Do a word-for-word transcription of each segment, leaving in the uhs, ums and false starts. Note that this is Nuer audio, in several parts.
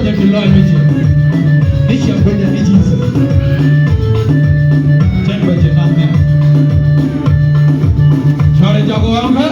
Jɛ ki lɔc mi ci. Ni ciɛ guic jɛ ni Jesus. Cɛn bɛ ci nath ni. Cɔri jɔk ɣɔŋ kä.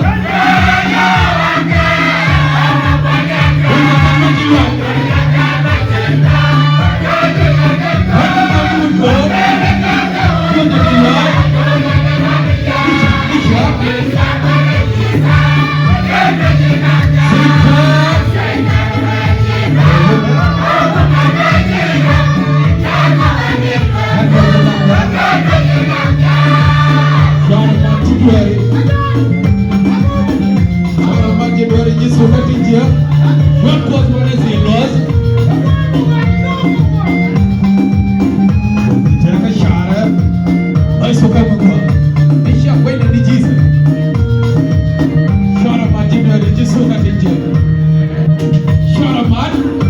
Cɔr amat jɛ dueeri Ji̱ Thok kä tin jiäk. Ŋuɛ̈t Kuɔth wä rɛy thil luɔth. Tëë kä carɛ. Ɣɔc Thok kä mi gua̱a̱. Ni cia guɛcnɛ ni Jesus. Cɔr amat jɛ dueeri Ji̱ Thok kä tin jiäk. Cɔr amat.